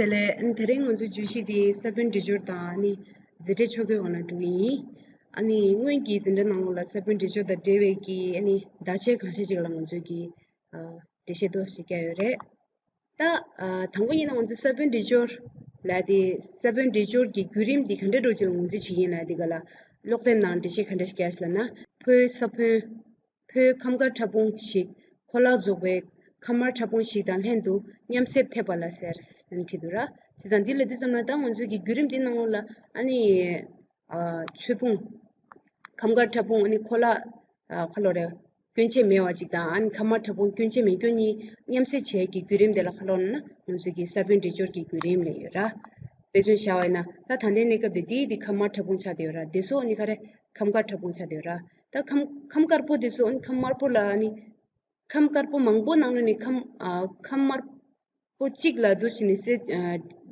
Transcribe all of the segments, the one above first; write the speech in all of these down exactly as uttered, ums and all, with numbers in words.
དེ་ལས་ཨ་ནི་དེ་རིང་ང་ཚོའི་བརྗོད་གཞི་དེ་ས་བོན་འདྲེས་སྦྱོར་དང་ཨ་ནི་རྫས་འབྲས་ཆོ་གའི་འོག་ན་འགྲོ་གི་ཡིན། ཨ་ནི་སྔོན་གྱི་འཛིན་གྲྭ་ནང་ལོགས་ལ་ས་བོན་འདྲེས་སྦྱོར་དང་འབྲེལ་བའི་གི་ཨ་ནི་བརྡ་ཆད་གང་ཤེས་ཅིག་ལ་ང་ཚོས་ཀྱི་ཨ་འགྲེལ་བཤད་ཏོག་ཙམ་བརྒྱབ་ཡོད་རེད། ད་ཨ་དང་པོ་ཡིན་ན་ང་ཚོས་ས་བོན་འདྲེས་སྦྱོར་ལབ་དེ་ས་བོན་འདྲེས་སྦྱོར་གྱི་བརྒྱུད་རིམ་འདི་ག་འདྲ་འགྲོ་ཅིག་ལ་ངོས་འཛིན་བྱེད་ཀྱི་ཡིན་ལབ་དེ་ག་ལ་ཀློག་དེབ་ནང་འགྲེལ་བཤད་ག་འདྲ་ཞིག་བརྒྱབ་ལབ་ན། ཕོའི་ས་བོན། ཕོའི་ཁམས་དཀར་ཕྲ་ཕུང་ཞིག་ཁོ་ལག་རྫོགས་པའི་ཁམས་དམར་ཕྲ་ཕུང་ཞིག་དང་ལྷན་དུ་མཉམ་བསྲེས་ཐེབས་པ་ལ་ཟེར་ནས་བྲིས་འདུག་ར། བྱས་ཙང་འདི་ལ་འདི་ཙམ་ན་ད་ང་ཚོའི་གི་བརྒྱུད་རིམ་འདི་ནང་ལོགས་ལ་ཨ་ནི་ཨ་ཚོས་ཕུང་། ཁམས་དཀར་ཕྲ་ཕུང་ཨ་ནི་ཁོ་ལག་ཨ་ཁ་ལོ་རེ་སྐྱོན་ཆ་མེད་པ་ཅིག་དང་ཨ་ནི་ཁམས་དམར་ཕྲ་ཕུང་སྐྱོན་ཆ་མེད་སྐྱོན་གཉིས་མཉམ་བསྲེས་བྱས་ཀྱི་བརྒྱུད་རིམ་དེ་ལ་ཁ་ལོ་ན་ང་ཚོའི་གི་ས་བོན་འདྲེས་སྦྱོར་གྱི་བརྒྱུད་རིམ་ལབ་ཡོད་ར། དཔེ་མཚོན་བཞག་པ་ཡིན་ན་ད་ད་ལྟའི་གནས་སྐབས་དེ་འདི་འདི་ཁམས་དམར་ཕྲ་ཕུང་ཆགས་བསྡད་ཡོད་ར། འདི་ཚོ་ཨ་ནི་ག་རེ་ཁམས་དཀར་ཕྲ་ཕུང་ཆགས་བསྡད་ཡོད་ར། ད་ཁམས་ཁམས་དཀར་པོ་དེ་ཚོ་ཨ་ནི་ཁམས་དམར་པོ་ལ་ཨ་ནི་ཁམས་དཀར་པོ་མང་པོ་ནང་ལོགས་ནས་ཁམས་ཨ་ཁམས་དམར་པོ་གཅིག་ལ་འདུ་བྱས་ནས་སེ་ཨ་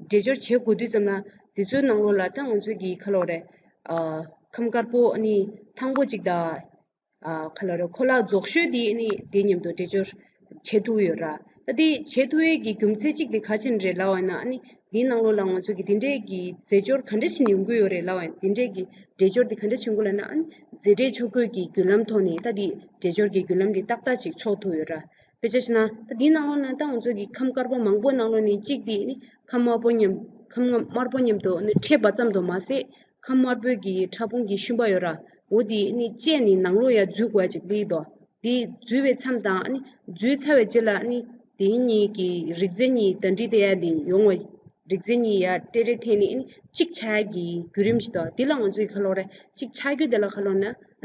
འདྲེས་སྦྱོར་བྱེད་དགོས་དུས་ཙམ་ལ་དེ་ཚོའི་ནང་ལོགས་ལ་ད་ང་ཚོའི་གི་ཁ་ལོ་རེ་ཨ་ཁམས་དཀར་པོ་ཨ་ནི་ཐང་པོ་གཅིག་དང་། ཨ་ཁ་ལོ་རེ་ཁོ་ལག་རྫོགས་ཤོས་དེ་ཨ་ནི་དེ་མཉམ་དུ་འདྲེས་སྦྱོར་བྱེད་ཐུབ་ཡོད་ར། ད་དེ་བྱེད་ཐུབ་ཡས་ཀྱི་རྒྱུ་མཚན་གཅིག་དེ་ག་ཅི་ནས་རེད་ལབ་པ་ཡིན་ན་ཨ་ནི་དེའི་ནང་ལོགས་ལ་ང་ཚོ་གི་དེ་འདྲས་ཀྱི་རྫས་སྦྱོར་ག་འདྲ་ཞིག་ནས་ཡོང་གི་ཡོད་རེད་ལབ་པ་ཡིན། དེ་འདྲས་ཀྱི་འདྲེས་སྦྱོར་དེ་ག་འདྲ་བྱུང་གི་ལབ་ན་ཨ་ནི་རྫས་འབྲས་ཆོ་གའི་གི་བརྒྱུད་ལམ་ཐོག་ནས་ད་དེ་འདྲེས་སྦྱོར་གྱི་བརྒྱུད་ལམ་དེ་ཏག་ཏག་ཅིག་ཚོགས་ཐུབ་ཡོད་ར། དཔེ་ཆ་བཞག་ན་ད་དེའི་ནང་ལོགས་ན་ད་ང་ཚོ་གི་ཁམས་དཀར་པོ་མང་པོ་ནང་ལོགས་ནས་གཅིག་དེ་ཨ་ནི་ཁམས་དམར་པོ་མཉམ་ཁམས་དམར་པོ་མཉམ་དུ་ཨ་ནི་འཕྲད་པ་ཙམ་དུ་མ་ཟད། ཁམས་དམར་པོའི་གི་ཕྲ་ཕུང་གི་ཤུན་པ་ཡོད་ར། འོ་དེ་ནི་བཅད་ནས་ནང་ལོགས་ཡར་འཛུལ་དགོས་ཅིག་ལི་དོ། དེ་འཛུལ་བའི་མཚམས་དང་ནི་འཛུལ་ཚར་བའི་རྗེས་ལ་ནི་དེ་གཉིས་ཀྱི་རིགས་རྫས་གཉིས་ཟླ་སྒྲིལ་དེ་ཡར་དེ་ཡོང་བ། རིགས་རྫས་གཉིས་ཡར་སྤྲད་སྤྲད་འཐེན་ནས་ནི་གཅིག་ཆགས་ཀྱི་བརྒྱུད་རིམ་ཞིག་དང་དེ་ལ་ང་ཚོའི་ཁ་ལོ་རེ་གཅིག་ཆགས་རྒྱུ་དེ་ལ་ཁ་ལོ་ན་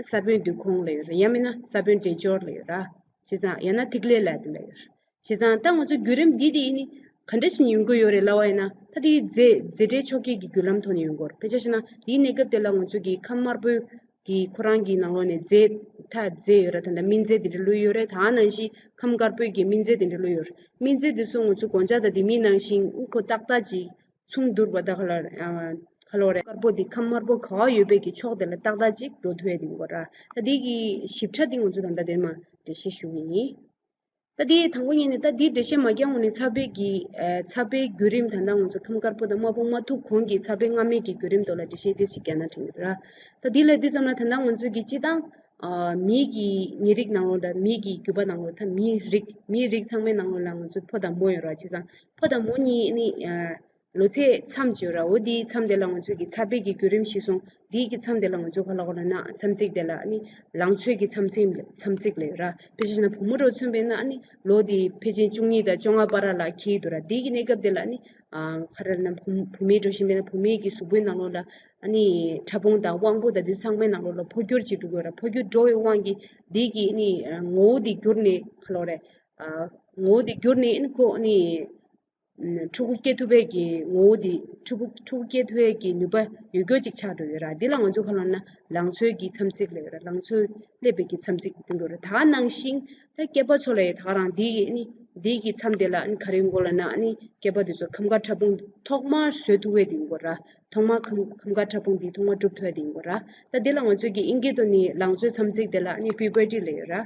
ས་བོན་བསྡུ་ཁུངས་ལ་ཡོད་ར། ཡང་མིན་ན་ས་བོན་འདྲེས་སྦྱོར་ལ་ཡོད་ར། བྱས་ཙང་ཡང་ན་ཐིག་ལེ་ལ་དེ་ལ་ཡོད་ར། བྱས་ཙང་ད་ང་ཚོ་བརྒྱུད་རིམ་འདི་དེ་ནི་ག་འདྲ་ཞིག་ཡོང་གི་ཡོད་རེད་ལབ་པ་ཡིན་ན་ད་དེའི་རྫས་རྫས་འབྲས་ཆོ་གའི་གི་བརྒྱུད་ལམ་ཐོག་ནས་ཡོང་གི་ཡོད་རེད། དཔེ་ཆ་བཞག་ན་དེའི་གནས་སྐབས་དེ་ལ་ང་ཚོ་གི་ཁམས་དམར་པོའི་གི་ཁོ་རང་གི་ནང་ལོགས་ནས་རྫས་ད་རྫས་ཡོད་རེད། ད་ལྟ་སྨན་རྫས་དེ་འདྲ་བླུགས་ཡོད་རེད། ད་ནང་བཞིན་ཁམས་དཀར་པོའི་གི་སྨན་རྫས་དེ་འདྲ་བླུགས་ཡོད་རེད། སྨན་རྫས་དེ་ཚོ་ང་ཚོ་དགོང་ཇ་དང་དེ་མིན་ནང་བཞིན་ཁོ་ཏག་ཏག་ཅིག་ཚོང་བསྡུར་བ་ད་ག་ལ་ཁ་ལོ་རེ་དཀར་པོ་དེ་ཁམས་དམར་པོ་ག་བ་ཡོད་པའི་གི་ཕྱོགས་དེ་ལ་ཏག་ཏག་ཅིག་འགྲོ་ཐུབ་ཡ་དེ་ཡོད་རེད། ད་དེ་གི་ཞིབ་ཕྲ་དེ་ང་ཚོ་ད་ལྟ་དེ་མ་འགྲེལ་བཤད་ཞུ་གི་ཡིན། ད་དེ་དང་པོ་ཉིད་ནས་ད་དེ་འགྲེལ་བཤད་མ་རྒྱག་སྔོན་ནས་ཚ་བའི་གི་ཨ་ཚ་བའི་བརྒྱུད་རིམ་ད་ལྟ་ང་ཚོ་ཁམས་དཀར་པོ་དང་དམར་པོ་མ་ཐུག་གོང་གི་ཚ་བའི་སྔ་མའི་གི་བརྒྱུད་རིམ་ཐོག་ལ་འགྲེལ་བཤད་དེ་ཞིག་རྒྱག་ན་དྲན་གྱི་འདུག་ར། ད་དེ་ལ་དུས་ཙམ་ལ་ད་ལྟ་ང་ཚོ་གི་སྤྱི་བཏང་ཨ་མིའི་གི་ཉེ་རིགས་ནང་ལོགས་དང་མིའི་གི་རྒྱུད་པ་ནང་ལོགས་ད་མིའི་རིགས་མིའི་རིགས་ཚང་མའི་ནང་ལོགས་ལ་ང་ཚོ་ཕོ་དང་མོ་ཡོད་ར། བྱས་ཙང་ཕོ་དང་མོ་གཉིས་ནི་ཨ་ལོ་ཚད་མཚམས་གཅིག་ཡོད་ར། འོ་དེའི་མཚམས་དེ་ལ་ང་ཚོས་ཀྱི་ཚ་བའི་གི་བརྒྱུད་རིམ་ཞིག་སོང་། དེའི་གི་མཚམས་དེ་ལ་ང་ཚོས་ག་ལ་གོ་ལ་ན་མཚམས་ཚིགས་དེ་ལ་ནི་ལང་ཚོའི་གི་མཚམས་ཚིགས་མཚམས་ཚིགས་ལ་ཡོད་ར། དཔེ་ཆ་བཞག་ན་བུ་མོ་རོ་མཚོན་པས་ན་ནི་ལོ་དེ་ཕལ་ཆེར་བཅུ་གཉིས་དང་བཅོ་ལྔ་བར་ལ་འཁེལ་འདུག་ར། དེའི་གི་གནས་སྐབས་དེ་ལ་ནི་ཨ་ག་རེ་ལབ་ན་བུ་བུད་མེད་འགྲོ་བཞིན་པས་ན་བུད་མེད་ཀྱི་གཟུགས་པོའི་ནང་ལོགས་ལ་ཨ་ནི་ཕྲ་ཕུང་དང་དབང་པོ་དང་དེ་ཚང་མའི་ནང་ལོགས་ལ་འཕོ་འགྱུར་ཅིག་འགྲོ་གི་ཡོད་ར། འཕོ་འགྱུར་འགྲོ་བའི་དབང་གིས་དེའི་གི་ནི་ངོ་བོ་དེ་འགྱུར་ནས་ག་ལ་གོ་རེད། ཨ་ངོ་བོ་དེ་འགྱུར་ནས་ཨ་ནི་ཁོ་ཨ་ནི། ཕྲུ་གུ་སྐྱེ་ཐུབ་པའི་གི་ངོ་བོ་དེ་ཕྲུ་གུ་ཕྲུ་གུ་སྐྱེ་ཐུབ་པའི་གི་ནུས་པ་ཡོད་རྒྱུ་ཅིག་ཆགས་འགྲོ་ཡོད་ར། འདི་ལ་ང་ཚོ་ག་ལ་ན་ལང་ཚོའི་གི་མཚམས་ཚིགས་ལ་ཡོད་ར། ལང་ཚོ་སླེབས་པའི་གི་མཚམས་ཚིགས་དེ་འགོ་ར། ད་ནང་བཞིན་ད་སྐྱེས་པ་ཚོ་ལ་ཡོད་ད་རང་འདི་གི་ནི་འདི་གི་མཚམས་དེ་ལ་ནི་ག་རེ་འགོ་ལ་ན་ནི་སྐྱེས་པ་དེ་ཚོ་ཁམས་དཀར་ཕྲ་ཕུང་ཐོག་མར་བཟོ་ཐུབ་པའི་དེ་འགོ་ར། ཐོག་མར་ཁམས་ཁམས་དཀར་ཕྲ་ཕུང་དེ་ཐོག་མར་གྲུབ་ཐུབ་པའི་དེ་འགོ་ར། ད་འདི་ལ་ང་ཚོ་གི་ཨིན་སྐད་ཐོག་ནི་ལང་ཚོའི་མཚམས་ཚིགས་དེ་ལ་ནི་པུ་བར་ཊི་ལ་ཡོད་ར།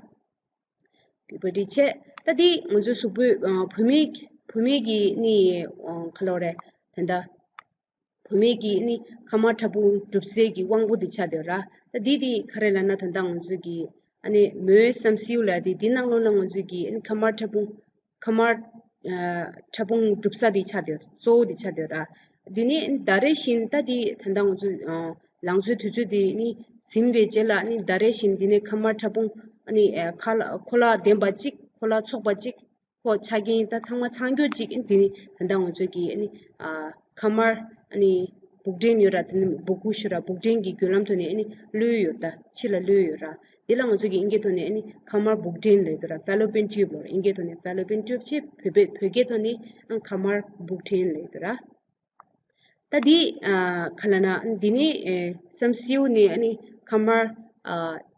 བི་བི་ཌི་བྱས། ད་འདི་ང་ཚོའི་གཟུགས་པོའི་ཨ་བུད་མེད་བུད་མེད་ཀྱི་ནི་ཨ་ག་ལོ་རེད། ད་ལྟ་བུད་མེད་ཀྱི་ནི་ཁ་མར་ཕྲ་ཕུང་གྲུབ་སའི་གི་དབང་པོ་འདི་ཆགས་བསྡད་ཡོད་ར། ད་འདི་འདི་ག་རེ་ལབ་ན་ད་ལྟ་ང་ཚོའི་གི་ཨ་ནི་མོའི་སམ་སིའུ་ལ་འདི་འདི་ནང་ལོགས་ལ་ང་ཚོའི་གི་ཨ་ནི་ཁ་མར་ཕྲ་ཕུང་ཁ་མར་ཨ་ཕྲ་ཕུང་གྲུབ་ས་འདི་ཆགས་བསྡད་ཡོད། གཙོ་བོ་འདི་ཆགས་བསྡད་ཡོད་ར། འདི་ནི་ཟླ་རེ་བཞིན་ད་འདི་ད་ལྟ་ང་ཚོ་ཨ་ལང་ཚོའི་དུས་ཚོད་འདི་ནི་ཟིན་པའི་རྗེས་ལ་ནི་ཟླ་རེ་བཞིན་འདི་ནི་ཁ་མར་ཕྲ་ཕུང་ཨ་ནི་ཨ་ཁ་ལ་ཁོ་ལག་ལྡན་པ་གཅིག་ཁོ་ལག་ཚོགས་པ་གཅིག་ཁོ་ཆ་རྐྱེན་ད་ཚང་མ་ཚང་རྒྱུ་གཅིག་འདི་ནི་ད་ལྟ་ང་ཚོ་གི་ཨ་ནི་ཨ་ཁ་མར་ཨ་ནི་སྦུག་ཕྲན་ཡོད་ར། དེ་ནི་སྦུག་གུ་ཞུ་ར། སྦུག་ཕྲན་གྱི་བརྒྱུད་ལམ་ཐོག་ནས་ཨ་ནི་གློད་ཡོད་ད་ཕྱི་ལ་གློད་ཡོད་ར། འདི་ལ་ང་ཚོ་གི་ཨིན་སྐད་ཐོག་ནས་ཨ་ནི་ཁ་མར་སྦུག་ཕྲན་ལབ་ཡོད་ར། ཕེ་ལོ་པིན་ཊིའུབ་ལབ་ར། ཨིན་སྐད་ཐོག་ནས་ཕེ་ལོ་པིན་ཊིའུབ་བྱས། བོད་པའི་བོད་སྐད་ཐོག་ནས་ཨ་ཁ་མར་སྦུག་ཕྲན་ལབ་ཡོད་ར། ད་འདི་ཨ་ག་ལབ་ན་འདི་ནི་ཨེ་སམ་སིའུ་ནི་ཨ་ནི་ཁ་མར་ཨ་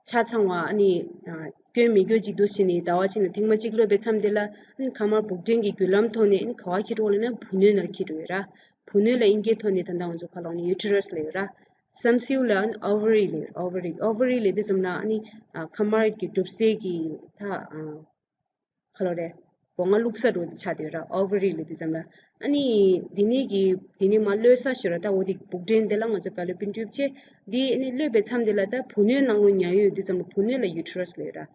ཆ་ཚང་བ་ཨ་ནི་ཨ་སྐྱོན་མེད་སྐྱོན་གཅིག་འདུག་ཟེར་ནས་ཟླ་བ་གཅིག་ནས་ཐེངས་མ་གཅིག་གློད་པའི་མཚམས་དེ་ལ་ཨ་ནི་ཁ་མར་སྦུག་ཕྲན་གྱི་བརྒྱུད་ལམ་ཐོག་ནས་ཨ་ནི་ག་བ་འཁྱེར་འགྲོ་ལབ་ན་བུ་སྣོད་ནང་འཁྱེར་འགྲོ་ཡོད་ར། བུ་སྣོད་ལ་ཨིན་སྐད་ཐོག་ནས་ད་ལྟ་ང་ཚོ་ག་ལབ་ན་ཡུ་ཊི་རས་ལབ་ཡོད་ར། སམ་སིའུ་ལ་ཨ་ནི་ཨོ་ཝ་རི་ལབ་ཡོད། ཨོ་ཝ་རི་ཨོ་ཝ་རི་ལབ་དུས་ཙམ་ལ་ཨ་ནི་ཨ་ཁ་མར་གྱི་གྲུབ་སའི་གི་ད་ཨ་ག་ལབ་རེད། སྒོ་ང་བླུགས་ས་འགྲོ་དེ་ཆགས་དེ་ར། ཨོ་ཝ་རི་ལ་དེ་ཙམ་ལ། ཨ་ནི་དེ་ནས་ཀྱི་དེ་ནས་མ་གློད་ས་ཞོར་ད་འོ་དེ་འབུག་སྒྲེན་དེ་ལ་ང་ཚོ་ཕེ་ལོ་པིན་ཊིའུབ་བྱས། དེ་ཨ་ནི་གློད་པའི་མཚམས་དེ་ལ་ད་བུ་སྣོད་ནང་ལོགས་ཉར་ཡོད་དེ་ཙམ་ལ་བུ་སྣོད་ལ་ཡུ་ཊེ་རས་ལབ་ཡོད་ར།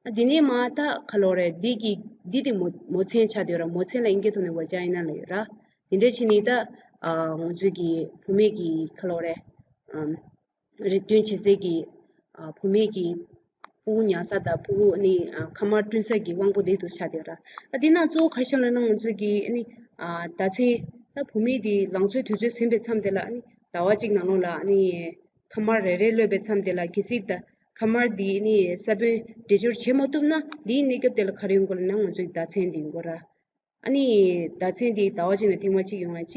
ཨ་དེ་ནས་མ་ད་ག་ལོ་རེད། འདི་གི་འདི་དེ་མོ་མོ་ཚན་ཆགས་དེ་ར། མོ་ཚན་ལ་ཨིན་སྐད་ཐོག་ནས་ཝ་ཇ་ཡི་ན་ལབ་ཡོད་ར། དེ་འདྲ་བྱས་ནས་ད་ཨ་ང་ཚོའི་གི་བུད་མེད་ཀྱི་ག་ལོ་རེད། ཨམ། རིགས་མཐུན་བྱེད་སའི་གི་ཨ་བུད་མེད་ཀྱི་ཕྲུ་གུ་ཉར་ས་དང་ཕྲུ་གུ་ནི་ཨ་ཁ་མར་བསྐྲུན་ས་གི་དབང་པོ་དེ་དུ་ཆགས་བསྡད་ར། ཨ་དེ་ན་གཙོ་བོ་ག་རེ་བྱུང་ལབ་ན་ང་ཚོའི་གི་ཨ་ནི་ཨ་ཟླ་མཚན་ད་བུད་མེད་དེ་ལང་ཚོའི་དུས་ཚོད་ཟིན་པའི་མཚམས་དེ་ལ་ཨ་ནི་ཟླ་བ་གཅིག་ནང་ལོགས་ལ་ཨ་ནི་ཁ་མར་རེ་རེ་གློད་པའི་མཚམས་དེ་ལ་གལ་སྲིད་ད་ཁ་མར་དེ་ཨ་ནི་ས་བོན་འདྲེས་སྦྱོར་བྱེད་མ་ཐུབ་ན་དེའི་གནས་སྐབས་དེ་ལ་ག་རེ་ཡོང་གི་ལབ་ན་ང་ཚོའི་ཟླ་མཚན་དེ་ཡོང་གི་ར། ཨ་ནི་ཟླ་མཚན་དེ་ཟླ་བ་གཅིག་ནང་ཐེངས་མ་གཅིག་ཡོང་བ་བྱས།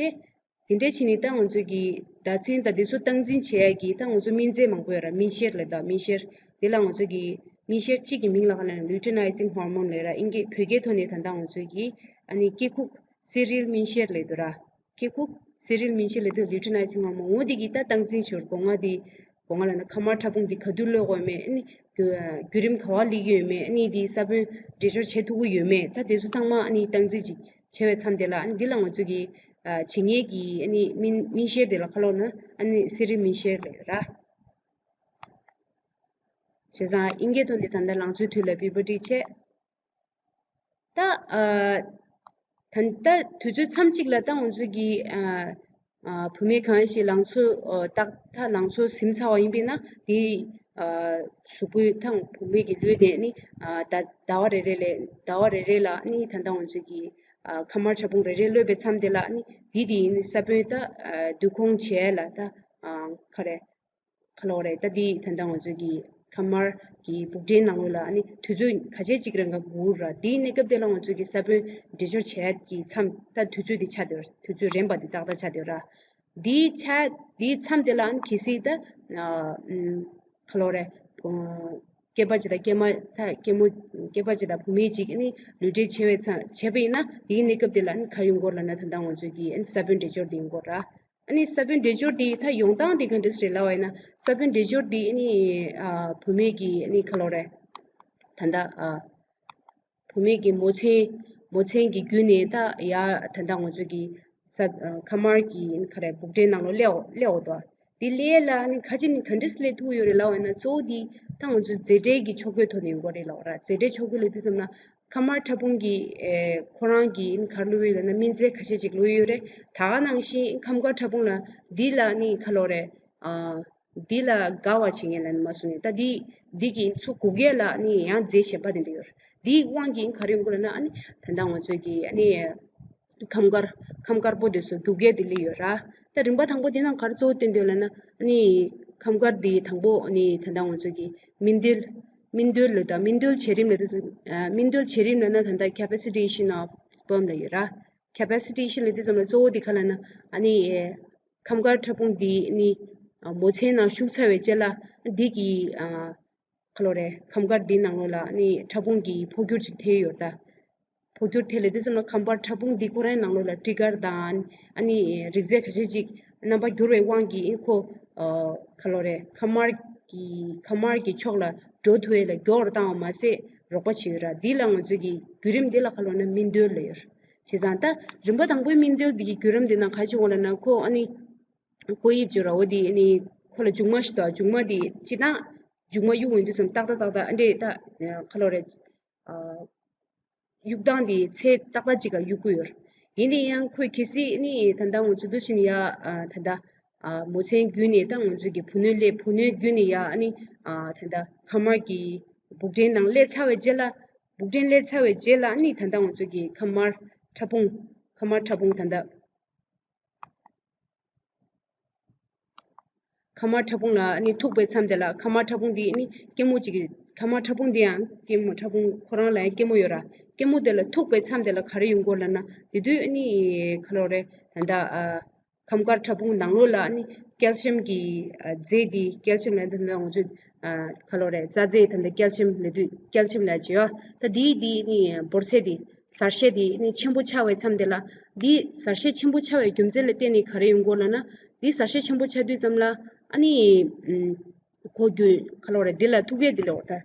དེ་འདྲ་བྱས་ནས་ད་ང་ཚོ་གི་ཟླ་མཚན་དང་དེ་ཚོ་སྟངས་འཛིན་བྱེད་ཡ་གི་ད་ང་ཚོ་སྨིན་རྫས་མང་པོ་ཡོད་ར། སྨིན་གཤེར་ལབ་ད་སྨིན་གཤེར། དེ་ལ་ང་ཚོ་གི་སྨིན་གཤེར་གཅིག་གི་མིང་ལ་ག་ལབ་ན་ལུ་ཊི་ནའི་ཛིང་ཧོར་མོན་ལབ་ར། ཨིན་སྐད་བོད་སྐད་ཐོག་ནས་ད་ལྟ་ང་ཚོ་གི་ཨ་ནི་སྐྱེ་ཁུག་སི་རིལ་སྨིན་གཤེར་ལབ་འདུག་ར། སྐྱེ་ཁུག་སི་རིལ་སྨིན་གཤེར་ལབ་དུས་ལུ་ཊི་ནའི་ཛིང་ཧོར་མོན། འོ་དེ་གི་ད་སྟངས་འཛིན་ཞོར་སྒོ་ང་དེ་སྒོ་ང་ལ་ན་ཁ་མར་ཕྲ་ཕུང་དེ་ག་དུས་གློད་དགོས་མེད། ཨ་ནི་བརྒྱུད་རིམ་ག་བ་སླེབས་ཀྱི་ཡོད་མེད། ཨ་ནི་དེ་ས་བོན་འདྲེས་སྦྱོར་བྱེད་ཐུབ་ཀྱི་ཡོད་མེད། ད་དེ་ཚོ་ཚང་མ་ཨ་ནི་སྟངས་འཛིན་ཅིག་བྱེད་པའི་མཚམས་དེ་ལ་ཨ་ནི་འདི་ལ་ང་ཚོ་གི་ཨ་བྱེད་མཁན་གྱི་ཨ་ནི་སྨིན་སྨིན་གཤེར་དེ་ལ་ག་ལབ་ན་ཨ་ནི་སི་རིལ་སྨིན་གཤེར་ལབ་ཡོད་ར། བྱས་ཙང་ཨིན་སྐད་ཐོག་ནས་ད་ལྟ་ལང་ཚོའི་དུས་ལ་པུ་བར་ཊི་བྱས། ད་ཨ་ད་ལྟ་དུས་ཚོད་མཚམས་གཅིག་ལ་ད་ང་ཚོ་གི་ཨ་ཨ་བུད་མེད་གང་ཞིག་ལང་ཚོ་ཨ་ཏག་ད་ལང་ཚོ་ཟིན་ཚར་བ་ཡིན་པས་ན་དེ་ཨ་གཟུགས་པོའི་ཐང་བུད་མེད་ཀྱི་ལུས་དེ་ནི་ཨ་ཟླ་ཟླ་བ་རེ་རེ་ལས་ཟླ་བ་རེ་རེ་ལ་ནི་ད་ལྟ་ང་ཚོ་གི་ཨ་ཁ་མར་ཕྲ་ཕུང་རེ་རེ་གློད་པའི་མཚམས་དེ་ལ་ནི་དེ་དེ་ནི་ས་བོན་ད་ཨ་བསྡུ་སྐོང་བྱས་ལ་ད་ཨ་ག་རེ། ག་ལབ་དགོས་རེད། ད་འདི་ད་ལྟ་ང་ཚོ་གི་ཁ་མར་གྱི་སྦུག་སྒྲའི་ནང་ལོགས་ལ་ཨ་ནི་དུས་ཚོད་ཁ་ཤས་ཅིག་རིང་ག་འགོར་ར། དེའི་གནས་སྐབས་དེ་ལ་ང་ཚོ་གི་ས་བོན་འདྲེས་སྦྱོར་བྱེད་ཡག་གི་མཚམས་ད་དུས་ཚོད་དེ་ཆགས་བསྡད་ཡོད་ར། དུས་ཚོད་རན་པ་དེ་ཏག་ཏག་ཆགས་བསྡད་ཡོད་ར། དེའི་ཆ་དེའི་མཚམས་དེ་ལ་ཨ་ནི་གལ་སྲིད་ད་ཨ་ཨམ་ག་ལབ་དགོས་རེད། ཨ་སྐྱེས་པ་ཅིག་དང་སྐྱེས་མ་ད་སྐྱེས་མོ་སྐྱེས་པ་ཅིག་དང་བུད་མེད་ཅིག་ཨ་ནི་ལུས་འབྲེལ་བྱས་པའི་མཚམས་བྱས་པ་ཡིན་ན་དེའི་གནས་སྐབས་དེ་ལ་ཨ་ནི་ག་ཡོང་གི་ཡོད་ལབ་ན་ད་ལྟ་ང་ཚོ་གི་ཨ་ནི་ས་བོན་འདྲེས་སྦྱོར་དེ་ཡོང་གི་ཡོད་ར། ཨ་ནི་ས་བོན་འདྲེས་སྦྱོར་འདི་ད་ཡོང་སྟངས་འདི་ག་འདྲ་ཞིག་རེད་ལབ་པ་ཡིན་ན། ས་བོན་འདྲེས་སྦྱོར་འདི་ཨ་ནི་ཨ་བུད་མེད་ཀྱི་ཨ་ནི་ག་ལབ་དགོས་རེད། ད་ལྟ་ཨ་བུད་མེད་ཀྱི་མོ་ཚན་མོ་ཚན་གྱི་བརྒྱུད་ནས་ད་ཡ་ད་ལྟ་ང་ཚོ་གི་ས་ཨ་ཁ་མར་གྱི་ཨ་ནི་ག་རེ་སྦུག་སྒྲའི་ནང་ལོགས་སླེབས་སླེབས་འོ་དོ། འདི་སླེབས་ལ་ཨ་ནི་ཁ་ཅིག་ནི་ག་འདྲ་སླེབས་ཐུབ་ཡོད་རེད་ལབ་པ་ཡིན་ན། གཙོ་བོ་འདི་ད་ང་ཚོ་རྫས་འབྲེལ་གྱི་ཕྱོགས་གོས་ཐོག་ནས་ཡོང་གི་རེད་ལབ་པ་ར། རྫས་འབྲེལ་ཕྱོགས་གོས་ལབ་དུས་ཙམ་ན། ཁ་མར་ཕྲ་ཕུང་གི་ཨེ་ཁོ་རང་གི་ག་རེ་བླུགས་ཡོད་ལབ་ན་སྨིན་རྫས་ཁ་ཤས་ཅིག་བླུགས་ཡོད་རེད། ད་ག་ནང་བཞིན་ཁ་མཁར་ཕྲ་ཕུང་ལ་འདི་ལ་ནི་ག་ལབ་དགོས་རེད། ཨ་འདི་ལ་དགའ་བ་བྱེད་མཁན་ལབ་ནི་མ་སོང་ནས་ད་འདི་འདི་གི་ཚུར་འགུག་ཡས་ལ་ནི་ཡང་རྫས་གཞན་པ་དེ་འདྲ་ཡོད་རེད། འདིའི་དབང་གིས་ག་རེ་ཡོང་གི་ལབ་ན་ཨ་ནི་ད་ལྟ་ང་ཚོའི་གི་ཨ་ནི་ཁ་མཁར་ཁ་མཁར་པོ་དེ་ཚོ་འགུག་ཡས་དེ་སླེབས་ཡོད་ར། ད་རིམ་པ་དང་པོ་དེ་ནང་ག་རེ་གཙོ་བོ་བསྟན་འདུག་ལབ་ན་ཨ་ནི་ཁ་མཁར་འདི་དང་པོ་ཨ་ནི་ད་ལྟ་ང་ཚོ་གི་སྨིན་རྡོལ། སྨིན་རྡོལ་ལབ་ད་སྨིན་རྡོལ་བྱེད་རིམ་ལབ་དུས་ཙམ། ཨ་སྨིན་རྡོལ་བྱེད་རིམ་ལབ་ན་ད་ལྟ་capacitation of sperm ལབ་ཡོད་ར། capacitation ལབ་དུས་ཙམ་ལ་གཙོ་བོ་དེ་ག་ལབ་ན་ཨ་ནི་ཨེ་ཁ་མཁར་ཕྲ་ཕུང་འདི་ནི་ཨ་མོ་ཚན་ནང་ཞུགས་ཚར་བའི་རྗེས་ལ་འདི་གི་ཨ་ག་ལབ་དགོས་རེད། ཁ་མཁར་འདི་ནང་ལོགས་ལ་ཨ་ནི་ཕྲ་ཕུང་གི་འཕོ་འགྱུར་ཅིག་ཐེབས་ཡོད་ད། འཕོ་འགྱུར་དེ་ལ་དེ་ཙམ་ལ་ཁ་མཁར་ཕྲ་ཕུང་འདི་ཁོ་རའི་ནང་ལོགས་ལ་ཊི་གར་དང་ཨ་ནི་རིགས་རྫས་ཁ་ཤས་ཅིག་རྣམ་པ་འགྱུར་བའི་དབང་གིས་ཁོ་ཨ་ག་ལབ་དགོས་རེད། ཁ་མཁར་གྱི་ཁ་མཁར་གྱི་ཕྱོགས་ལ་འགྲོ་ཐུབ་ཡས་ལ་མགྱོགས་རུ་བཏང་བ་མ་ཟད་རོགས་པ་བྱེད་ཡོད་ར། འདི་ལ་ང་ཚོས་ཀྱི་བརྒྱུད་རིམ་འདི་ལ་ག་ལབ་ན་སྨིན་རྡོལ་ལབ་ཡོད་ར། བྱས་ཙང་ད་རིམ་པ་དང་པོའི་སྨིན་རྡོལ་འདི་གི་བརྒྱུད་རིམ་འདི་ནང་ག་བྱེད་དགོས་ལབ་ན་ཁོ་ཨ་ནི་ཀོ་དབྱིབས་བྱོས་ར། འོ་འདི་ཨ་ནི་ཁོ་ལ་མཇུག་མ་ཞིག་འདུག་མཇུག་མ་འདི་སྤྱིར་བཏང་མཇུག་མ་གཡུག་ཡོང་དུས་ཙམ་ཏག་ཏག་ཏག་ཏག་ཨ་འདྲས་ད་ག་ལབ་དགོས་རེད། ཨ། གཡུག་སྟངས་དེ་ཚད་ཏག་ཏག་ཅིག་ག་གཡུག་གི་ཡོད། ཡིན་ན་ཡང་ཁོས་གལ་སྲིད་ནི་ད་ལྟ་ང་ཚོ་འདུ་བཞིན་ཡ་ཨ་ད་ལྟ་ཨ་མོ་ཚན་བརྒྱུད་ནས་ད་ང་ཚོ་གི་བུ་སྣོད་སླེབས། བུ་སྣོད་བརྒྱུད་ནས་ཡ་ཨ་ནི་ཨ་ད་ལྟ་ཁ་མར་གྱི་སྦུག་སྒྲའི་ནང་སླེབས་ཚར་བའི་རྗེས་ལ། སྦུག་སྒྲའི་སླེབས་ཚར་བའི་རྗེས་ལ་ཨ་ནི་ད་ལྟ་ང་ཚོ་གི་ཁ་མར་ཕྲ་ཕུང་། ཁ་མར་ཕྲ་ཕུང་ད་ལྟ། ཁ་མར་ཕྲ་ཕུང་ལ་ཨ་ནི་ཐུག་པའི་མཚམས་དེ་ལ་ཁ་མར་ཕྲ་ཕུང་འདི་ཨ་ནི་སྐྱེད་མོ་གཅིག་ཁ་མར་ཕྲ་ཕུང་འདི་ཡང་སྐྱེད་མོ། ཕྲ་ཕུང་ཁོ་རང་ལ་ཡང་སྐྱེད་མོ་ཡོད་ར། སྐྱེད་མོ་དེ་ལ་ཐུག་པའི་མཚམས་དེ་ལ་ག་རེ་ཡོང་གི་ཡོད་ལབ་ན། དེ་དུས་ཨ་ནི་ག་ལབ་དགོས་རེད། ད་ལྟ་ཨ་ཁ་མཁར་ཕྲ་ཕུང་ནང་ལོགས་ལ་ཨ་ནི་ཀལ་ཤིམ་གྱི་ཨ་རྫས་འདི། ཀལ་ཤིམ་ལབ་ན་ད་ལྟ་ང་ཚོས་ཨ་ག་ལབ་དགོས་རེད། རྩ་རྫས་ད་ལྟ་ཀལ་ཤིམ་ལབ་དུས་ཀལ་ཤིམ་ལབ་ཀྱི་ཡོད། ད་འདི་འདི་ཨ་ནི་འབོར་ཚད་འདི། གཟར་ཤད་དེ་ནི་ཆེན་པོ་ཆགས་པའི་མཚམས་དེ་ལ། འདི་གཟར་ཤད་ཆེན་པོ་ཆགས་པའི་རྒྱུ་མཚན་ལ་བརྟེན་ནས་ག་རེ་ཡོང་གི་ཡོད་ལབ་ན། འདི་གཟར་ཤད་ཆེན་པོ་ཆགས་དུས་ཙམ་ལ་ཨ་ནི་ཨམ་ཁོ་རྒྱུ་ག་ལབ་དགོས་རེད། འདི་ལ་ཐུག་ཡས་འདི་ལ་འོ་ད་ཨ་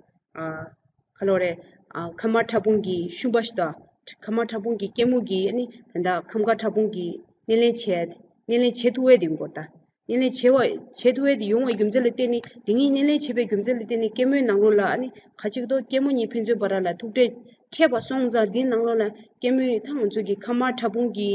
ག་ལབ་དགོས་རེད། ཨ་ཁ་མར་ཕྲ་ཕུང་གི་ཤུན་པ་ཞིག་དང་ ཁམས་དམར་ཕྲ་ཕུང་གི་སྐྱེ་དམུ་གི་ཨ་ནི་ད་ལྟ་ཁམས་དཀར་ཕྲ་ཕུང་གི་སྣེ་ལེན་བྱས། སྣེ་ལེན་བྱེད་ཐུབ་པ་དེ་ཡོང་གི་ཡོད་རེད་ད། སྣེ་ལེན་བྱེད་པ་བྱེད་ཐུབ་པ་དེ་ཡོང་བའི་རྒྱུ་མཚན་ལ་བརྟེན་ནས་དེ་ཉིད་སྣེ་ལེན་བྱེད་པའི་རྒྱུ་མཚན་ལ་བརྟེན་ནས་སྐྱེ་དམུའི་ནང་ལོགས་ལ་ཨ་ནི་ཁ་ཅིག་ཏུ་སྐྱེ་དམུ་གཉིས་ཕན་ཚུན་བར་ལ་ཐུག་འཕྲད་འཕྲད་པ་སོང་ཙང་དེའི་ནང་ལོགས་ལ་སྐྱེ་དམུའི་ད་ང་ཚོ་གི་ཁམས་དམར་ཕྲ་ཕུང་གི་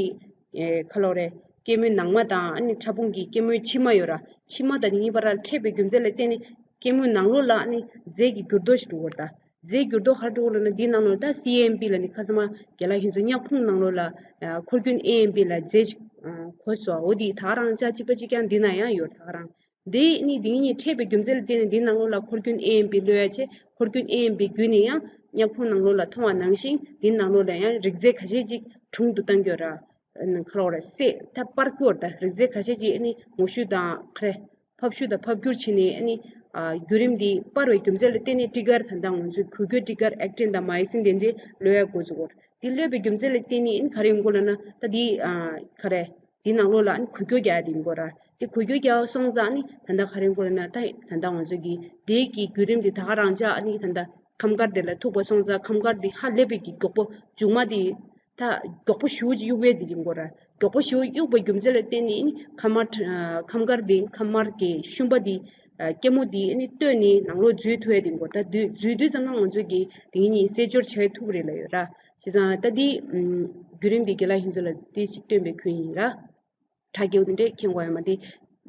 ཨེ་ཁ་ལོ་རེད། སྐྱེ་དམུའི་ནང་མ་དང་ཨ་ནི་ཕྲ་ཕུང་གི་སྐྱེ་དམུའི་ཕྱི་མ་ཡོད་ར། ཕྱི་མ་དང་དེ་གཉིས་བར་ལ་འཕྲད་པའི་རྒྱུ་མཚན་ལ་བརྟེན་ནས་སྐྱེ་དམུའི་ནང་ལོགས་ལ་ཨ་ནི་རྫས་ཀྱི་འགྱུར་ལྡོག་ཞིག་འགྲོ་གི་ཡོད་རེད་ད། རྫས་འགྱུར་ལྡོག་ག་རེ་འགྲོ་གི་ལབ་ན་འདིའི་ནང་ལོགས་ད་སི་ཨེམ་པི་ལབ་ནི་ཁ་སང་མ་རྒན་ལགས་ཁྱེད་ཚོ་མྱག་ཕུང་ནང་ལོགས་ལ་ཨ་འཁོར་རྒྱུན་ཨེ་ཨེམ་པི་ལབ་རྫས་ཤིག་ཨ་གོ་སོང་། འོ་དེ་ད་ག་རང་ཅག་གཅིག་པ་གཅིག་རྐྱང་འདི་ན་ཡང་ཡོད་རེད། ད་ག་རང་འདི་ནི་འདི་གཉིས་འཕྲད་པའི་རྒྱུ་མཚན་ལ་བརྟེན་ནས་འདིའི་ནང་ལོགས་ལ་འཁོར་རྒྱུན་ཨེ་ཨེམ་པི་གློད་ཡ་བྱས། འཁོར་རྒྱུན་ཨེ་ཨེམ་པི་བརྒྱུད་ནས་ཡང་མྱག་ཕུང་ནང་ལོགས་ལ་མཐོང་བ་ནང་བཞིན་འདིའི་ནང་ལོགས་ལ་ཡང་རིགས་རྫས་ཁ་ཤས་ཅིག་དྲུང་དུ་བཏང་གི་ཡོད་རེད། ཁ་ལོ་རེད་སེ་ད་པར་སྐྱོར་ད་རིགས་རྫས་ཁ་ཤས་ཅིག་ཨ་ནི་ངོ་བཤུས་དང་ག་རེ། ཕབ་བཤུས་དང་ཕབ་བསྒྱུར་བྱས་ནས་ཨ་ནི་ཨ་བརྒྱུད་རིམ་འདི་སྤར་བའི་རྒྱུ་མཚན་ལ་བརྟེན་ནས་ཊི་གར་ད་ལྟ་ང་ཚོས་འགུལ་སྐྱོད་ཊི་གར་ཨེག་ཊིན་དང་མའི་སིན་དེ་འདྲའི་གློད་ཡ་འགོ་འཛུགས་ཡོད། འདི་གློད་པའི་རྒྱུ་མཚན་ལ་བརྟེན་ནས་ཨ་ནི་ག་རེ་ཡོང་གི་ཡོད་ལབ་ན་ད་འདི་ཨ་ག་རེ། འདི་ནང་ལོགས་ལ་ཨ་ནི་འགུལ་སྐྱོད་རྒྱག་ཡ་དེ་ཡིན་དགོས་ར། དེ་འགུལ་སྐྱོད་རྒྱག་པ་སོང་ཙང་ཨ་ནི་ད་ལྟ་ག་རེ་ཡིན་དགོས་ལབ་ན་ད་ད་ལྟ་ང་ཚོ་གི་དེའི་གི་བརྒྱུད་རིམ་དེ་ད་ག་རང་ཅག་ཨ་ནི་ད་ལྟ་ཁམས་དཀར་དེ་ལ་ཐུག་པ་སོང་ཙང་ཁམས་དཀར་དེ་ཧ་ལས་པའི་གི་མགྱོགས་པོ་མཇུག་མ་དེ་ད་མགྱོགས་པོ་ཞེ་པོ་ཅིག་གཡུག་ཡས་དེ་ཡིན་དགོས་ར། མགྱོགས་པོ་ཞེ་པོ་གཡུག་པའི་རྒྱུ་མཚན་ལ་བརྟེན་ནས་ཨ་ནི་ཁམས་དམར་ཁམས་དཀར་དེ་ཁམས་དམར་གི་ཤུན་པ་དེ་སྐྱེ་མོ་དེ་ཨ་ནི་བཏོན་ནས་ནང་ལོགས་འཛུལ་ཐུབ་ཡས་དེ་ཡིན་དགོས། ད་འཛུལ་འཛུལ་དུས་ཙམ་ན་ང་ཚོ་གི་དེ་ཉིད་གཉིས་རྩད་སྦྱོར་བྱེད་ཐུབ་རེད་ལབ་ཡོད་ར། བྱས་ཙང་ད་འདི་ཨམ་བརྒྱུད་རིམ་འདི་རྒན་ལགས་ཁྱེད་ཚོ་ལ་ཏོག་ཙམ་སྟོན་པའི་ཁུལ་ཡིན་ར། དྲ་རྒྱའུ་འདི་འདྲས་མཁྱེན་དགོས་ཡོད་མ་རེད།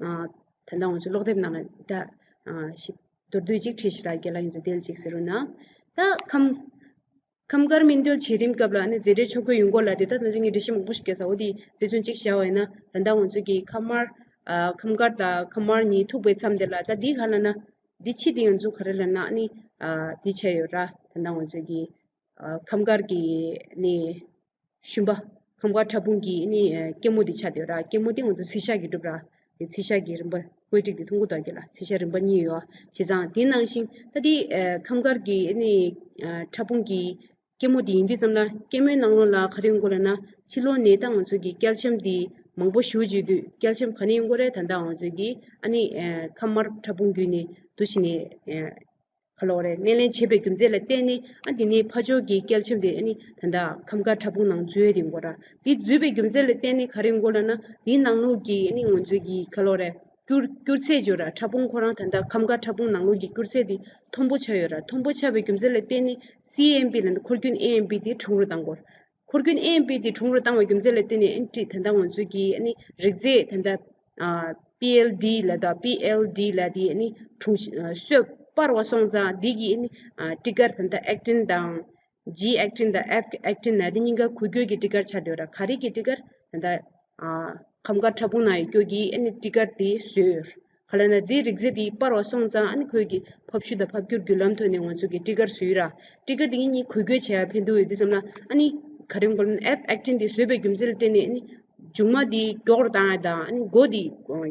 ཨ་ད་ལྟ་ང་ཚོ་ཀློག་དེབ་ནང་ལ་ད་ཨ་ཞིབ་མདོར་བསྡུས་ཅིག་བྲིས་ཤིག་ར། རྒན་ལགས་ཁྱེད་ཚོ་དེ་ལ་ཅིག་གཟིགས་རོགས་གནང་། ད་ཁམས་ཁམས་དཀར་སྨིན་གཏོང་བྱེད་རིམ་སྐབས་ལ་ཨ་ནི་རྫས་འབྲེལ་ཕྱོགས་འགལ་ཡོང་གི་ཡོད་ལབ་དེ་ད་ད་ཅི་ངས་འགྲེལ་བཤད་མང་པོ་ཞིག་བརྒྱབ་ས། འོ་དེ་དཔེ་མཚོན་གཅིག་བཞག་པ་ཡིན་ན་ད་ལྟ་ང་ཚོ་གི་ཁམས་དམར་ཨ་ཁམས་དཀར་དང་ཁམས་དམར་གཉིས་ཐུག་པའི་མཚམས་དེ་ལ་ད་འདི་ག་ལབ་ན་འདི་ཕྱི་དེ་ང་ཚོ་ག་རེ་ལབ་ན་ཨ་ནི་ཨ་འདི་བྱས་ཡོད་ར། ད་ལྟ་ང་ཚོ་གི་ཨ་ཁམས་དཀར་གྱི་ནི་ཤུན་པ། ཁམས་དཀར་ཕྲ་ཕུང་གི་ནི་ཨ་སྐྱེ་མོ་འདི་ཆགས་བསྡད་ཡོད་ར། སྐྱེ་མོ་འདི་ང་ཚོ་ཚིལ་ཤ་གི་གྲུབ་ར། དེ་ཚིལ་ཤ་གི་རིམ་པ་བཀོད་སྒྲིག་འདི་མཐོང་གི་འདུག་ག་ལ། ཚིལ་ཤ་རིམ་པ་གཉིས་ཡོད། བྱས་ཙང་དེ་ནང་བཞིན་ད་དེ་ཨ་ཁམས་དཀར་གྱི་ནི་ཨ་ཕྲ་ཕུང་གི་སྐྱེ་མོ་དེ་ཡིན་དུས་ཙམ་ལ་སྐྱེ་མོའི་ནང་ལོགས་ལ་ག་རེ་ཡོང་གི་ཡོད་ལབ་ན་ཕྱི་ལོགས་ནས་ད་ང་ཚོ་གི་ཀལ་ཤིམ་དེ་མང་པོ་ཞེ་པོ་ཅིག་ཡོད་དུས་ཀལ་ཤིམ་ག་ནས་ཡོང་གི་ཡོད་རེད། ད་ལྟ་ང་ཚོ་གི་ཨ་ནི་ཨ་ཁམས་དམར་ཕྲ་ཕུང་བརྒྱུད་ནས་འདུག་བྱས་ནས་ཨ་ག་ལབ་དགོས་རེད། སྣེ་ལེན་བྱས་པའི་རྒྱུ་མཚན་ལ་བརྟེན་ནས་ཨ་དེ་ནས་ཕར་ཕྱོགས་ཀྱི་ཀལ་ཤིམ་དེ་ཨ་ནི་ད་ལྟ་ཁམས་དཀར་ཕྲ་ཕུང་ནང་འཛུལ་ཡས་དེ་ཡོང་གི་ཡོད་ར། དེ་འཛུལ་བའི་རྒྱུ་མཚན་ལ་བརྟེན་ནས་ག་རེ་ཡོང་གི་ཡོད་ལབ་ན་དེའི་ནང་ལོགས་ཀྱི་ཨ་ནི་ང་ཚོ་གི་ག་ལབ་དགོས་རེད། སྐྱུར་སྐྱུར་ཚད་ཅིག་ཡོད་ར། ཕྲ་ཕུང་ཁོ་རང་ད་ལྟ་ཁམས་དཀར་ཕྲ་ཕུང་ནང་ལོགས་ཀྱི་སྐྱུར་ཚད་དེ་མཐོན་པོ་ཆགས་ཡོད་ར། མཐོན་པོ་ཆགས་པའི་རྒྱུ་མཚན་ལ་བརྟེན་ནས་སི་ཨེམ་པི་ལབ་ནས་འཁོར་རྒྱུན་ཨེ་ཨེམ་པི་དེ་གྲུང་རུ་བཏང་དགོས། འཁོར་རྒྱུན་ཨེ་ཨེམ་པི་དེ་གྲུང་རུ་བཏང་བའི་རྒྱུ་མཚན་ལ་བརྟེན་ནས་ཨ་ནི་ད་ལྟ་ང་ཚོ་གི་ཨ་ནི་རིགས་རྫས་ད་ལྟ་ཨ་པི་ཨེལ་ཌི་ལབ་དང་པི་ཨེལ་ཌི་ལབ་དེ་ཨ་ནི་གྲུང་ཨ་གསོས་སྤར་བ་སོང་ཙང་དེ་གི་ཨ་ནི་ཨ་ཊི་གར་ད་ལྟ་ཨེག་ཊིན་དང་ཇི་ཨེག་ཊིན་དང་ཨེཕ་ཨེག་ཊིན་ལབ་དེ་གཉིས་ཀ་འགུལ་སྐྱོད་ཀྱི་ཊི་གར་ཆགས་བསྡད་ཡོད་ར། ག་རེ་གི་ཊི་གར་ད་ལྟ་ཨ་ཁམས་དཀར་ཕྲ་ཕུང་ནང་ཡོད་སྐྱོད་ཀྱི་ཨ་ནི་ཊི་གར་དེ་བཟོས་ཡོད། ག་ལབ་ན་དེ་རིགས་རྫས་དེ་སྤར་བ་སོང་ཙང་ཨ་ནི་ཁོས་ཀྱི་ཕབ་བཤུས་དང་ཕབ་བསྒྱུར་བརྒྱུད་ལམ་ཐོག་ནས་ང་ཚོ་གི་ཊི་གར་བཟོས་ཡོད་ར། ཊི་གར་དེ་གཉིས་གཉིས་འགུལ་སྐྱོད་བྱེད་ཡ་ཕན་ཐོགས་ཡོད་དུས་ཙམ་ལ་ཨ་ནི་ག་རེ་ཡོང་གི་ལབ་ན་ཨེཕ་ཨེག་ཊིན་དེ་བཟོས་པའི་རྒྱུ་མཚན་ལ་བརྟེན་ནས་ཨ་ནི་མཇུག་མ་དེ་མགྱོགས་རུ་བཏང་ཡ་དང་ཨ་ནི་འགོ་དེ་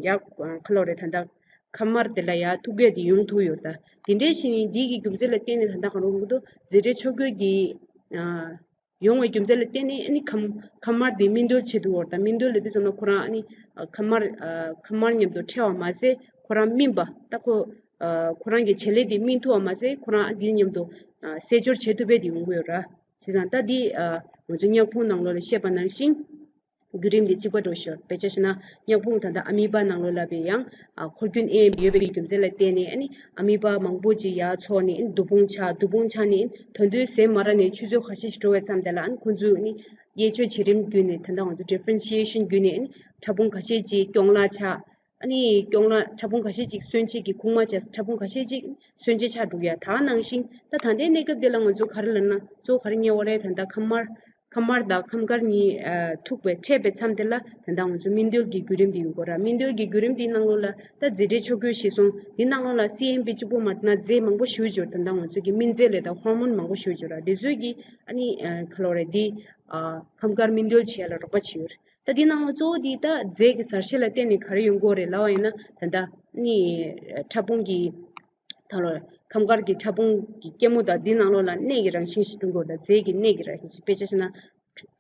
ཡར་ག་ལབ་དགོས་རེད། ད་ལྟ་ཁམས་དམར་དེ་ལ་ཡར་ཐུག་ཡ་དེ་ཡོང་ཐུབ་ཡོད་ར། ད་དེ་འདྲའི་ཕྱིན་ནས་འདི་གི་རྒྱུ་མཚན་ལ་བརྟེན་ནས་ད་ལྟ་ག་རེ་ཡོང་གི་འདུག་རྫས་འབྲེལ་ཕྱོགས་འགལ་གྱི་ཨ་ཡོང་བའི་རྒྱུ་མཚན་ལ་བརྟེན་ནས་ཨ་ནི་ཁམས་ཁམས་དམར་དེ་སྨིན་གཏོང་བྱེད་ཐུབ་ཡོད་ར། ད་སྨིན་གཏོང་ལབ་དུས་ཙམ་ལ་ཁོ་རང་ཨ་ནི་ཨ་ཁམས་དམར་ཨ་ཁམས་དམར་མཉམ་དུ་འཕྲད་པ་མ་ཟད་ཁོ་རང་སྨིན་པ་ད་ཁོ་ཨ་ཁོ་རང་གི་བྱེད་ལས་དེ་སྨིན་ཐུབ་པ་མ་ཟད་ཁོ་རང་ཨ་དེ་མཉམ་དུ་ཨ་རྩད་འཇོར་བྱེད་ཐུབ་པའི་དེ་ཡོང་གི་ཡོད་ར། བྱས་ཙང་ད་འདི་ཨ་ང་ཚོ་མྱག་ཕུང་ནང་ལོགས་ལ་བཤད་པ་ནང་བཞིན་བརྒྱུད་རིམ་དེ་གཅིག་པ་འགྲོ་ཞོར་དཔེ་ཆ་བཞག་ན་མྱག་ཕུང་ད་ལྟ་ཨ་མི་པ་ནང་ལོགས་ལ་བས་ཡང་ཨ་འཁོར་རྒྱུན་ཨེ་ཡོད་པའི་རྒྱུ་མཚན་ལ་བརྟེན་ནས་ཨ་ནི་ཨ་མི་པ་མང་པོ་ཅིག་ཡར་འཚོགས་ནས་ཨ་ནི་བདུད་དཔུང་ཆགས། བདུད་དཔུང་ཆགས་ནས་ཨ་ནི་ད་དུང་ཟས་མ་རག་ནས་ཆུ་ཚོད་ཁ་ཤས་ཤིག་འགྲོ་བའི་མཚམས་དེ་ལ་ཨ་ནི་ཁོང་ཚོས་ཨ་ནི་དབྱེ་གཅོད་བྱེད་རིམ་བརྒྱུད་ནས་ད་ལྟ་ང་ཚོ་ཌི་ཕེ་རེན་ཤི་ཨེ་ཤན་བརྒྱུད་ནས་ཨ་ནི་ཕྲ་ཕུང་ཁ་ཤས་ཅིག་སྐྱོང་ལ་ཆགས། ཨ་ནི་སྐྱོང་ལ་ཕྲ་ཕུང་ཁ་ཤས་ཅིག་གསོན་བྱེད་ཀྱི་ཁུག་མ་ཆགས། ཕྲ་ཕུང་ཁ་ཤས་ཅིག་གསོན་བྱེད་ཆགས་འགྲོ་ཡ། ད་ནང་བཞིན་ད་ད་ལྟའི་གནས་སྐབས་འདི་ལ་ང་ཚོ་ག་རེ་ལབ་ན་གཙོ་བོ་ག་རེ་རྙེད་པ་རེད། ད་ལྟ་ཁམས་དམར་ཁམས་དམར་དང་ཁམས་དཀར་གཉིས་ཨ་ཐུག་པའི་འཕྲད་པའི་མཚམས་དེ་ལ་ད་ལྟ་ང་ཚོ་སྨིན་གཏོང་གི་བརྒྱུད་རིམ་དེ་ཡོང་གི་ཡོད་ར། སྨིན་གཏོང་གི་བརྒྱུད་རིམ་དེའི་ནང་ལོགས་ལ་ད་རྫས་འབྲེལ་ཕྱོགས་འགལ་ཞེས་གསུངས། དེའི་ནང་ལོགས་ལ་སི་ཨེམ་པི་གཅིག་པོ་མ་ཡིན་པ་རྫས་མང་པོ་ཞིག་ཡོད་ར། ད་ལྟ་ང་ཚོ་གི་སྨིན་རྫས་ལབ་དང་ཧོར་མོན་མང་པོ་ཞིག་ཡོད་ར། དེ་ཚོས་ཀྱི་ཨ་ནི་ཨ་ག་ལབ་དགོས་རེད། འདི་ཨ་ཁམས་དཀར་སྨིན་གཏོང་བྱེད་ཡ་ལ་རོགས་པ་བྱེད་ཡོད་རེད། ད་འདི་ནང་ལ་གཙོ་བོ་འདི་ད་རྫས་ཀྱི་གཟར་བཤལ་ལ་བརྟེན་ནས་ག་རེ་ཡོང་གི་ཡོད་རེད་ལབ་པ་ཡིན་ན་ད་ལྟ་ནི་ཕྲ་ཕུང་གི་ད་ལོ་ཁམས་དཀར་གྱི་ཕྲ་ཕུང་གི་སྐྱེ་མོ་དང་འདི་ནང་ལོགས་ལ་གནས་ཀྱི་རང་བཞིན་ཞིག་འདུག་གོ། ད་རྫས་ཀྱི་གནས་ཀྱི་རང་བཞིན་ཞིག་དཔེ་ཆ་བཞག་ན་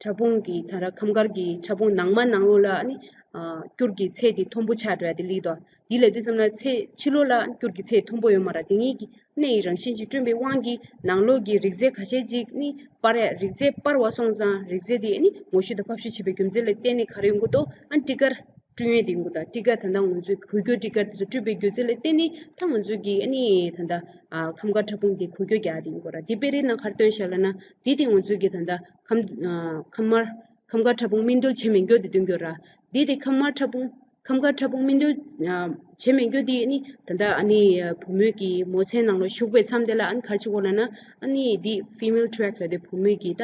ཕྲ་ཕུང་གི་ད་ར་ཁམས་དཀར་གྱི་ཕྲ་ཕུང་ནང་མ་ནང་ལོགས་ལ་ཨ་ནི་ཨ་སྐྱུར་གྱི་ཚད་དེ་མཐོན་པོ་ཆགས་འགྲོ་ཡ་དེ་ལེགས་དོ། དེ་ལས་དེ་ཙམ་ལ་ཚད་ཕྱི་ལོགས་ལ་སྐྱུར་གྱི་ཚད་མཐོན་པོ་ཡོད་མ་རེད། དེ་གཉིས་ཀྱི་སྣེ་ཡི་རང་བཞིན་གྱིས་བསྐྲུན་པའི་དབང་གིས་ནང་ལོགས་ཀྱི་རིགས་རྫས་ཁ་ཤས་ཅིག་ནི་སྤར་ཡ། རིགས་རྫས་སྤར་བ་སོང་ཙང་རིགས་རྫས་དེ་ནི་ངོ་བཤུས་དང་ཕབ་བཤུས་བྱེད་པའི་རྒྱུ་མཚན་ལ་བརྟེན་ནས་ག་རེ་ཡོང་གི་འདུག་ཨ་ནི་སྤྲི་དཀར་བསྐྲུན་ཡས་དེ་ཡོང་གི་འདུག་སྤྲི་དཀར་ད་ལྟ་ང་ཚོས་འགུལ་སྐྱོད་སྤྲི་དཀར་དེ་ཚོ་བསྐྲུན་པའི་རྒྱུ་མཚན་ལ་བརྟེན་ནས་ད་ང་ཚོས་ཀྱི་ཨ་ནི་ད་ལྟ་ཨ་ཁམས་དཀར་ཕྲ་ཕུང་དེ་འགུལ་སྐྱོད་རྒྱག་ཡས་དེ་ཡོང་གི་རེད། དེ་དཔེ་རིས་ནང་ག་རེ་སྟོན་བཞག་ལབ་ན་དེ་དེ་ང་ཚོས་ཀྱི་ད་ལྟ་ཁམས་ཨ་ཁམས་དམར་ཁམས་དཀར་ཕྲ་ཕུང་སྨིན་རྡོལ་བྱེད་མི་འགྱུར་དེ་སྟོན་གྱི་ཡོད་ར། དེ་དེ་ཁམས་དམར་ཕྲ་ཕུང་ཁམས་དཀར་ཕྲ་ཕུང་སྨིན་རྡོལ་ཨ་བྱེད་མི་འགྱུར་དེ་ནི་ད་ལྟ་ཨ་ནི་ཨ་བུ་མོའི་གི་མོ་ཚན་ནང་ལ་ཞུགས་པའི་མཚམས་དེ་ལ་ཨ་ནི་ག་རེ་བྱེད་དགོས་ལབ་ན་ཨ་ནི་དེ་female tract ལབ་དེ་བུ་མོའི་གི་ད་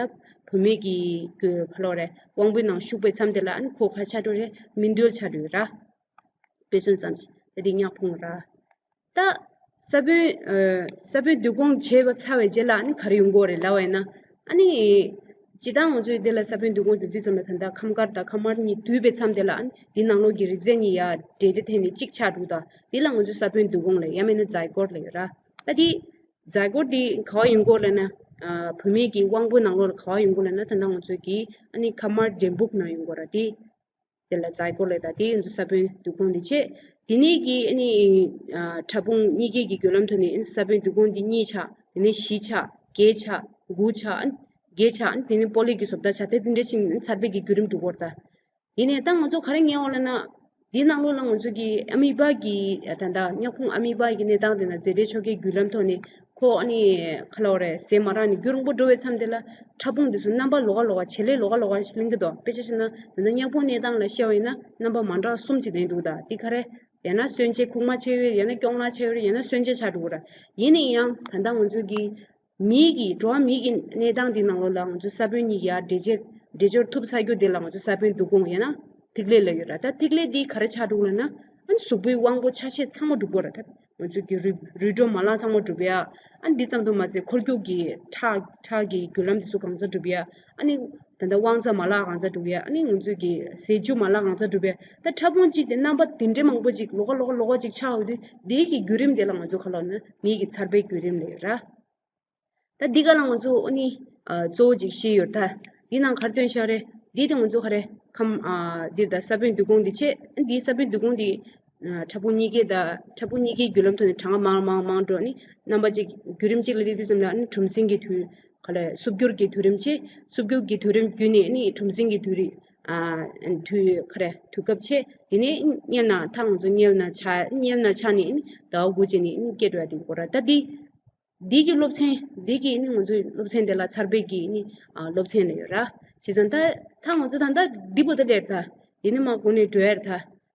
བུ་མོའི་གི་གི་ག་ལབ་རེད་དབང་པོའི་ནང་ཞུགས་པའི་མཚམས་དེ་ལ་ཨ་ནི་ཁོ་ག་ཆགས་འགྲོ་རེད། སྨིན་རྡོལ་ཆགས་འགྲོ་ར། དཔེ་མཚོན་ཙམ་ཞིག་ད་དེ་མྱག་ཕུང་ར། ད་ས་བོན་ཨ་ས་བོན་བསྡུ་སྐོང་བྱས་པ་ཚར་བའི་རྗེས་ལ་ཨ་ནི་ག་རེ་ཡོང་གི་ཡོད་རེད་ལབ་པ་ཡིན་ན། ཨ་ནི་སྤྱིར་བཏང་ང་ཚོས་འདི་ལ་ས་བོན་བསྡུ་སྐོང་དེ་དུས་ཙམ་ལ་ད་ལྟ་ཁམས་དཀར་དང་ཁམས་དམར་གཉིས་འདུས་པའི་མཚམས་དེ་ལ་ཨ་ནི་འདི་ནང་ལོགས་ཀྱི་རིགས་རྫས་གཉིས་ཡར་འདྲེས་འདྲེས་ཐེབས་ནས་གཅིག་ཆགས་འདུག་ད་འདི་ལ་ང་ཚོས་ས་བོན་བསྡུ་སྐོང་ལབ། ཡང་མིན་ན་ཛའི་གོཊ་ལབ་ཡོད་ར། ད་འདི་ཛའི་གོཊ་འདི་ག་པར་ཡོང་གི་ཡོད་ལབ་ན་ཨ་བུད་མེད་ཀྱི་དབང་པོ་ནང་ལོགས་ལ་ག་པར་ཡོང་གི་ཡོད་ལབ་ན་ད་ལྟ་ང་ཚོས་ཀྱི་ཨ་ནི་ཁམས་དམར་འདྲེན་སྦུག་ནང་ཡོང་གི་ཡོད་ར། འདི་དེ་ལ་ཛའི་གོཊ་ལབ། ད་དེ་ཡིན་ཚུལ་ས་བོན་བསྡུ་སྐོང་འདི་བྱས། དེ་ནས་ཀྱི་ཨ་ནི་ཨ་ཕྲ་ཕུང་གཉིས་ཀའི་གི་རྒྱུ་ལམ་ཐོག་ནས་ཨ་ནི་ས་བོན་བསྡུ་སྐོང་འདི་གཉིས་ཆགས། དེ་ནས་བཞི་ཆགས། བརྒྱད་ཆགས། དགུ་ཆགས། ཨ་ནི་བརྒྱད་ཆགས། ཨ་ནི་དེ་ནས་པོ་ལི་གི་བཟོ་ལྟ་ཆགས། དེ་འདི་འདྲ་བྱས་ནས་ཚར་བའི་གི་བརྒྱུད་རིམ་འགྲོ་གི་ཡོད་རེད་ད། ཡིན་ནའི་ད་ང་ཚོ་ག་རེ་ངེས་ཡོད་ལབ་ན། འདིའི་ནང་ལོགས་ལ་ང་ཚོ་གི་ཨ་མི་བ་གི་ད་ལྟ་མྱག་ཕུང་ཨ་མི་བ་གི་གནས་སྟངས་དེ་ན་རྫས་འབྲེལ་ཆོ་གའི་བརྒྱུད་ལམ་ཐོག་ནས་ཁོ་ཨ་ནི་ག་ལབ་དགོས་རེད། ཟས་མ་རག་ནས་རྒྱུན་རིང་པོ་འགྲོ་བའི་མཚམས་དེ་ལ་ཕྲ་ཕུང་དེ་ཚོ་རྣམ་པ་ལོགས་ཀ་ལོགས་ཀ་བྱེད་ལས་ལོགས་ཀ་ལོགས་ཀ་ཞིག་ལེན་གྱི་འདུག་དཔེ་ཆ་བཞག་ན་ད་ལྟ་མྱག་ཕུང་གནས་སྟངས་ལ་བཤད་པ་ཡིན་ན་རྣམ་པ་མ་འདྲ་བ་གསུམ་ཅིག་ལེན་འདུག་ད་འདི་ག་རེ། ཡང་ན་སོན་ཆས་ཁུག་མ་ཆགས་ཡོད་རེད། ཡང་ན་སྐྱོག་མ་ཆགས་ཡོད་རེད། ཡང་ན་སོན་ཆས་ཆགས་འགྲོ་གི་རེད། ཡིན་ན་ཡང་ད་ལྟ་ང་ཚོ་གི་མི་གི་འགྲོ་བ་མི་གི་གནས་སྟངས་འདི་ནང་ལོགས་ལ་ང་ཚོ་ས་བོན་གཉིས་ཡར་འདྲེས་སྦྱོར་འདྲེས་སྦྱོར་ཐུབ་ཚར་རྒྱུ་དེ་ལ་ང་ཚོ་ས་བོན་བསྡུ་སྐོང་ཡང་ན་ཐིག་ལེ་ལབ་ཡོད་ར། ད་ཐིག་ལེ་འདི་ག་རེ་ཆགས་འགྲོ་ལབ་ན་ཨ་ནི་གཟུགས་པོའི་དབང་པོ་ཆ་ཤས་ཚང་མ་འགྲུབ་པ་ར། ད་ང་ཚོ་གི་རུས་རུས་སྒྲོ་མ་ལག་ཚང་མ་འགྲུབ་ཡ། ཨ་ནི་འདི་ཙམ་དུ་མ་ཟད་འཁོར་རྒྱུག་གི་ཁྲག་ཁྲག་གི་རྒྱུ་ལམ་དེ་ཚོ་གང་ཚ་འགྲུབ་ཡ། ཨ་ནི་ད་ལྟ་དབང་རྩ་མ་ལག་གང་ཚ་འགྲུབ་ཡ། ཨ་ནི་ང་ཚོ་གི་ཟས་བཅུད་མ་ལག་གང་ཚ་འགྲུབ་ཡ། ད་ཕྲ་ཕུང་གཅིག་དེ་རྣམ་པ་དེ་འདྲའི་མང་པོ་ཅིག་ལོགས་ཀ་ལོགས་ཀ་ལོགས་ཀ་ཅིག་ཆགས་ཡོད་དུས་འདི་གི་བརྒྱུད་རིམ་དེ་ལ་ང་ཚོ་ག་ལབ་ན་མི་གི་ཚར་བའི་བརྒྱུད་རིམ་ལབ་ཡོད་ར། ད་འདི་ག་ལ་ང་ཚོ་ཨ་ནི་ཨ་གཙོ་བོ་ཅིག་བཤད་ཡོད་ད། འདི་ནང་ག་རེ་སྟོན་བཞག་རེད། འདི་དེ་ང་ཚོ་ག་རེ་ཁམས་ཨ་འདིར་ད་ས་བོན་བསྡུ་སྐོང་འདི་བྱས། འདི་ས་བོན་བསྡུ་སྐོང་འདི་ཨ་ཕྲ་ཕུང་གཉིས་ཀའི་ད་ཕྲ་ཕུང་གཉིས་ཀའི་བརྒྱུད་ལམ་ཐོག་ནས་གྲངས་ཀ་མང་མང་མང་འགྲོ་ནི་རྣམ་པ་གཅིག་བརྒྱུད་རིམ་གཅིག་ལ་རེད། དུས་ཙམ་ལ་ཨ་ནི་གྲུམ་ཟིང་གི་དུས་ག་ལ་སུབ་འགྱུར་གྱི་དུས་རིམ་བྱས། སུབ་འགྱུར་གྱི་དུས་རིམ་བརྒྱུད་ནས་ཨ་ནི་གྲུམ་ཟིང་གི་དུས་རིམ་ཨ་དུས་ག་རེ་དུས་སྐབས་བྱས། དེ་ནས་སྔོན་ན་ད་ང་ཚོ་སྔོན་ན་ཆགས་སྔོན་ན་ཆགས་ནས་ཨ་ནི་ཟླ་བ་དགུ་བྱས་ནས་ཨ་ནི་སྐྱེ་འགྲོ་ཡ་དེ་གོ་ར། ད་འདི། འདི་གི་སློབ་ཚན། འདི་གི་ནི་ང་ཚོའི་སློབ་ཚན་དེ་ལ་ཚར་བའི་གི་ནི་ཨ་སློབ་ཚན་ལ་ཡོད་ར། བྱས་ཙང་ད་ད་ང་ཚོ་ད་ད་འདི་པོ་ད་ལེར་ད་འདི་ནི་མ་གོ་ནས་འགྲོ་ཡར་ད།